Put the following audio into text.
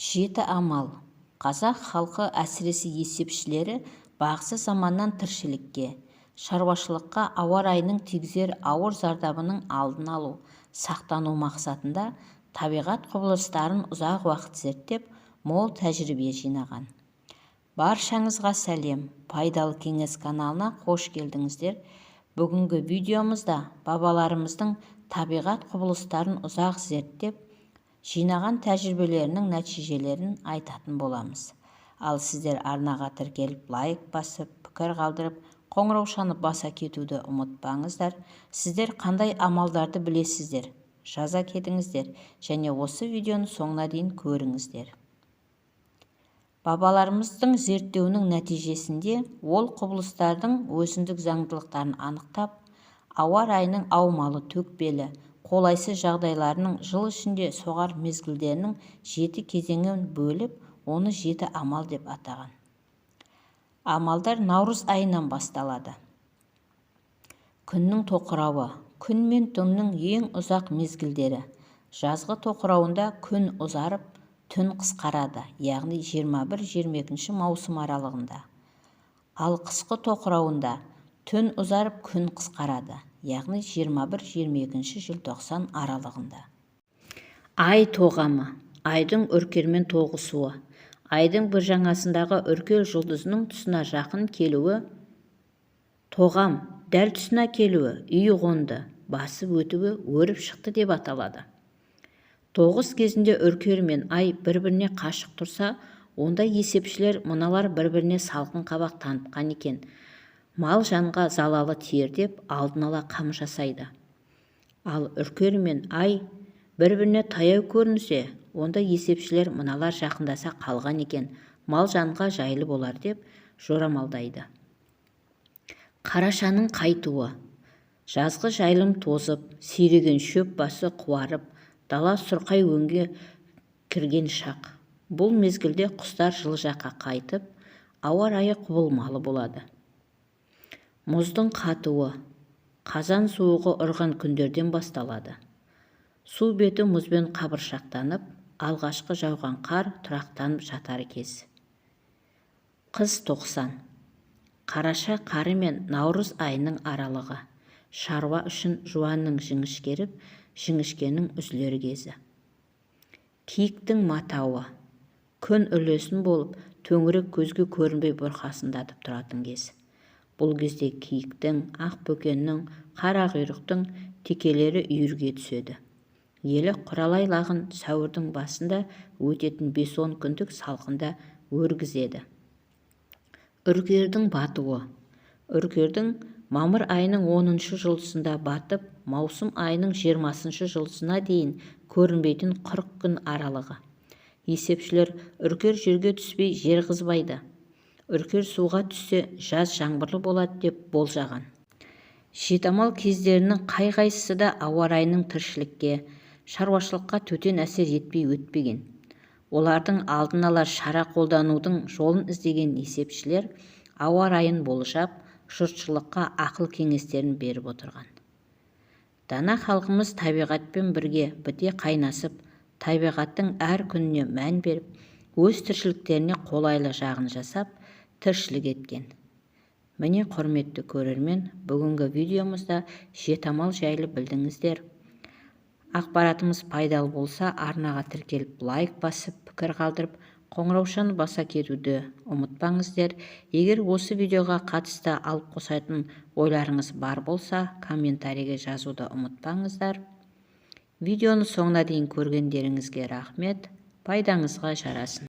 Жеті амал. Қазақ халқы, әсіресе есепшілері бағзы заманнан тіршілікке, шаруашылыққа ауа райының тигізер ауыр зардабының алдын алу, сақтану мақсатында табиғат құбылыстарын ұзақ уақыт зерттеп, мол тәжірибе жинаған. Баршаңызға сәлем! Пайдалы кеңес каналына қош келдіңіздер! Бүгінгі видеомызда бабаларымыздың табиғат құбылыстарын ұзақ зерттеп, жинаған тәжірибелерінің нәтижелерін айтатын боламыз. Ал сіздер арнаға тіркеліп, лайк басып, пікір қалдырып, қоңыраушаны баса кетуді ұмытпаңыздар. Сіздер қандай амалдарды білесіздер? Жаза кетіңіздер және осы видеоны соңына дейін көріңіздер. Бабаларымыздың зерттеуінің нәтижесінде ол құбылыстардың өзіндік заңдылықтарын анықтап, ауа райының аумалы-төкпелі, қолайсыз жағдайларының жыл ішінде соғар мезгілдерінің жеті кезеңін бөліп, оны жеті амал деп атаған. Амалдар наурыз айынан басталады. Күннің тоқырауы. Күн мен түннің ең ұзақ мезгілдері. Жазғы тоқырауында күн ұзарып, түн қысқарады, яғни 21-22 маусым аралығында. Ал қысқы тоқырауында түн ұзарып, күн қысқарады, яғни 21-22 желтоқсан аралығында. Ай тоғамы. Айдың үркермен тоғысуы. Айдың бір жаңасындағы үркер жұлдызының тұсына жақын келуі тоғам, дәл тұсына келуі үй қонды, басып өтуі өріп шықты деп аталады. Тоғыс кезінде үркер мен ай бір-біріне қашық тұрса, онда есепшілер мыналар бір-біріне салқын қабақ танытқан екен, мал-жанға залалы тиер деп алдын ала қам жасайды. Ал үркер мен ай бір-біріне таяу көрінсе, онда есепшілер мыналар жақындаса қалған екен, мал-жанға жайлы болар деп жорамалдайды. Қарашаның қайтуы. Жазғы жайылым тозып, сиреген шөп басы қуарып, дала сұрқай өңге кірген шақ. Бұл мезгілде құстар жылы жаққа қайтып, ауа райы құбылмалы болады. Мұздың қатуы. Қазан суығы ұрған күндерден басталады. Су беті мұзбен қабыршақтанып, алғашқы жауған қар тұрақтанып жатар кез. Қыз тоқсан. Қараша қары мен наурыз айының аралығы. Шаруа үшін жуанның жіңішкеріп, жіңішкенің үзілер кезі. Киіктің матауы. Күн үлесін болып, төңірек көзге көрінбей бұрқасындатып тұратын кез. Бұл кезде киіктің, ақбөкеннің, қарақұйрықтың текелері үйірге түседі. Елі құралай лағын сәуірдің басында өтетін 5-10 күндік салқында өргізеді. Үркердің батуы. Үркердің мамыр айының 10-шы жұлдызында батып, маусым айының 20-шы жұлдызына дейін көрінбейтін 40 күн аралығы. Есепшілер үркер жерге түспей жер қызбайды, үркер суға түссе жаз жаңбырлы болады деп болжаған. Жетамал кездерінің қай-қайсысы да ауа райының тіршілікке, шаруашылыққа төтен әсер етпей өтпеген. Олардың алдын ала шара қолданудың жолын іздеген есепшілер ауа райын болжап, жұртшылыққа ақыл кеңестерін беріп отырған. Дана халқымыз табиғатпен бірге біте қайнасып, табиғаттың әр күніне мән беріп, өз тіршіліктеріне қолайлы жағын жасап, тіршілік еткен. Міне, құрметті көрермен, бүгінгі видеомызда жетамал жайлы білдіңіздер. Ақпаратымыз пайдалы болса, арнаға тіркеліп, лайк басып, пікір қалдырып, қоңыраушаны баса кетуді ұмытпаңыздар. Егер осы видеоға қатысты алып қосатын ойларыңыз бар болса, комментарийге жазуды ұмытпаңыздар. Видеоны соңына дейін көргендеріңізге рахмет, пайдаңызға жарасын.